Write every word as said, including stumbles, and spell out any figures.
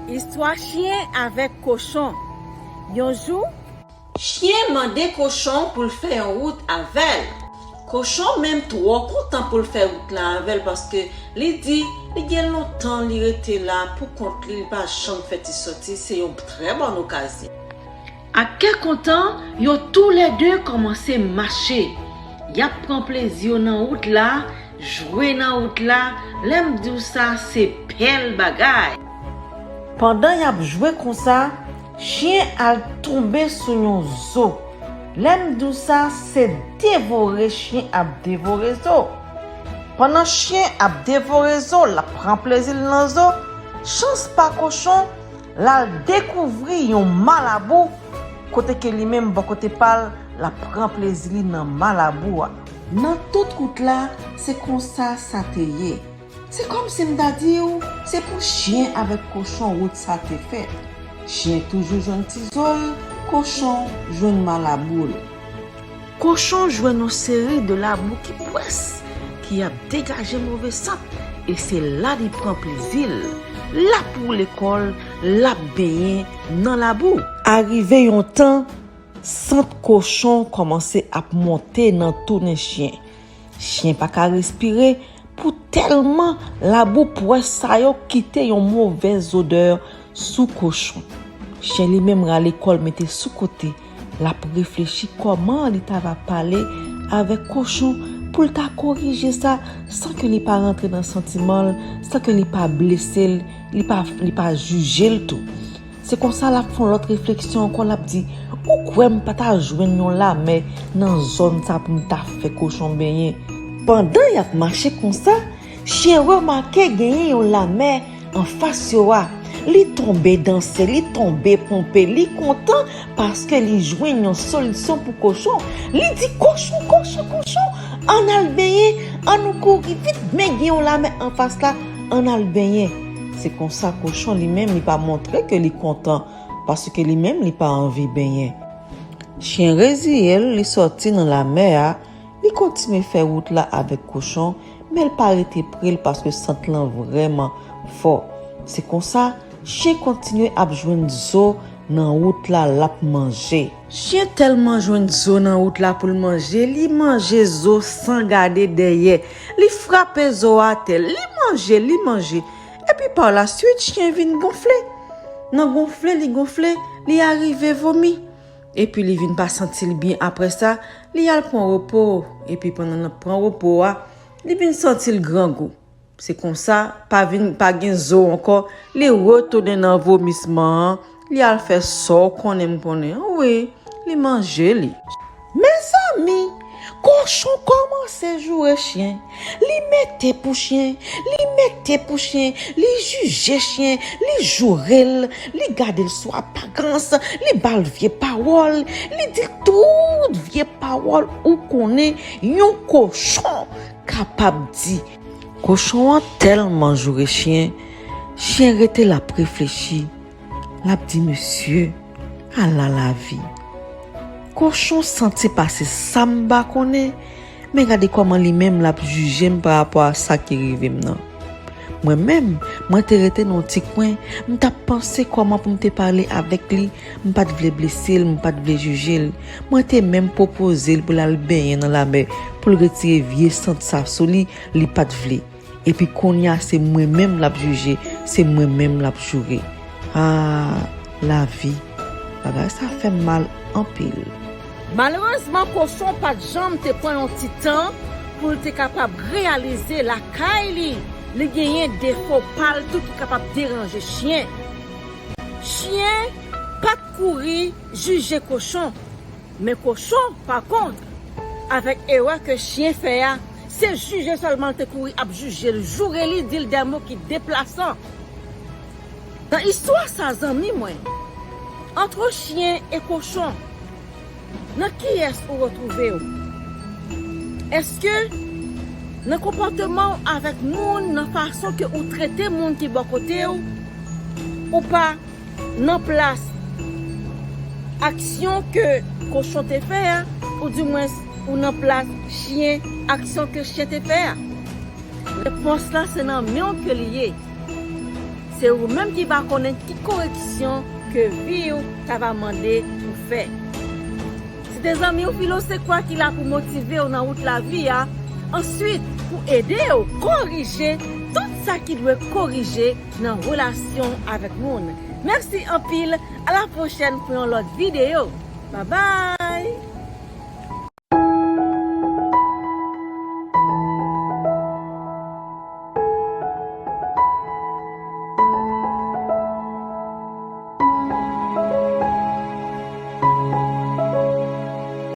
Istwa chen avèk kochon. Yon jou, chen mande kochon pou l fè yon wout avè l. Kochon menm twò kontan pou l fè wout la avè l, paske li di li gen lontan li rete la pou kont li, li pa janm fè ti sòti, se yon trè bòn okazyon. Ak kè kontan, yo toulède kòmanse mache. Y ap pran plezi yo nan wout la, jwe nan wout la, lè m di w sa, se bèl bagay. Pandan y ap jwe konsa, chen al tonbe sou yon zo. Lè m di w sa, se devore chen ap devore zo. Pandan chen ap devore zo, l ap pran plezi l nan zo, chans pa kochon, l al dekouvri yon malabou, kote ke li menm bò kote pa l, l ap pran plezi li nan malabou a. Nan tout wout la, se konsa sa te ye. Se kòmsi m ta di w, se pou chen avèk kochon wout sa te fèt. Chen toujou jwenn ti zo l, kochon jwenn malabou l. Kochon jwenn yon seri de labou ki pwès, ki ap degaje move sant, e se la li pran plezi l. L ap woule kò l, l ap benyen nan labou. Arive yon tan, sant kochon kòmanse ap monte nan tounen chen. Chen pa ka respire pou tèlman labou pwès sa yo kite yon movèz odè sou kochon. Chen li menm rale kò l mete sou kote, l ap reflechi kòman li ta va pale avèk kochon pou l ta korije sa san ke li pa rantre nan santiman l, san ke li pa blese l, li pa, li pa jije l tou. Se konsa l ap fè yon lòt refleksyon ankò, l ap di, ou kwè m pa ta jwenn yon lamè nan zòn sa pou m ta fè kochon benyen? Pandan y ap mache konsa, chen remake genyen yon lamè anfas yo a. Li tonbe danse, li tonbe ponpe, li kontan paske li jwenn yon solisyon pou kochon. Li di, kochon, kochon, kochon, ann al benyen, ann nou kouri vit, men gen yon lamè anfas la, ann al benyen. Se konsa kochon li menm li pa montre ke li kontan, paske li menm li pa anvi benyen. Chen reziye l, li sòti nan lamè a, li kontinye fè wout la avèk kochon, men l pa rete pre l paske sant lan vrèman fò. Se konsa, chen kontinye ap jwenn zo nan wout la, l ap manje. Chen tèlman jwenn zo nan wout la pou l manje, li manje zo san gade dèyè. Li frape zo atè, li manje, li manje. Epi pa la swit, chen vin gonfle. Nan gonfle, li gonfle, li arive vomi. Epi li vin pa santi l byen apre sa, li al pran repo. Epi pandan l ap pran repo a, li vin santi l grangou. Se konsa, pa vin, pa gen zo ankò, li retounen nan vomisman an, li al fè sa w konnen m konnen an, wi, li manje li. Mezanmi, kochon kòmanse joure chen. Li mete pou chen, li mete pou chen, li jije chen, li joure l, li gade l sou apagans, li ba l vye pawòl, li di l tout vye pawòl ou konnen yon kochon kapab di. Kochon an tèlman joure chen, chen rete l ap reflechi. L ap di, mesye, ala lavi. Kochon santi pase sa m pa konnen, men gade kòman li menm l ap jije m parapò a sa ki rive m nan. Mwen menm, mwen te rete nan yon ti kwen, m t ap panse kòman pou m te pale avèk li, m pa t vle blese l, m pa t vle jije l. Mwen te menm pwopoze l pou l al benyen nan lamè, pou l retire vye sant sa sou li, li pa t vle. Epi kounye a se mwen menm l ap jije, se mwen menm l ap joure. Ah, lavi, bagay sa fè m mal anpil. Malerezman, kochon pa t janm te pran yon ti tan pou l te kapab reyalize lakay li, li genyen defo pa l tou ki kapab deranje chen. Chen pa t kouri jije kochon. Men kochon, pa kont, avèk erè ke chen fè a, se jije sèlman l te kouri ap jije l, joure li, di l de mo ki deplasan. Nan istwa sa, zanmi mwen, antre chen e kochon, nan kiyès ou retwouve w? Èske nan konpòteman w avèk moun, nan fason ke ou trete moun ki bò kote w, ou pa nan plas aksyon ke kochon te fè a, oudimwens ou nan plas chen, aksyon ke chen te fè a? Repons la se nan men w ke li ye. Se ou menm ki va konnen ki koreksyon ke vi w ta va mande pou fè. Se te zanmi w Filo Sekwa ki la pou motive w nan wout lavi a. Answit, pou ede w korije tout sa ki dwe korije nan relasyon avèk moun. Mèsi anpil, a la pwochèn pou yon lòt videyo. Babay!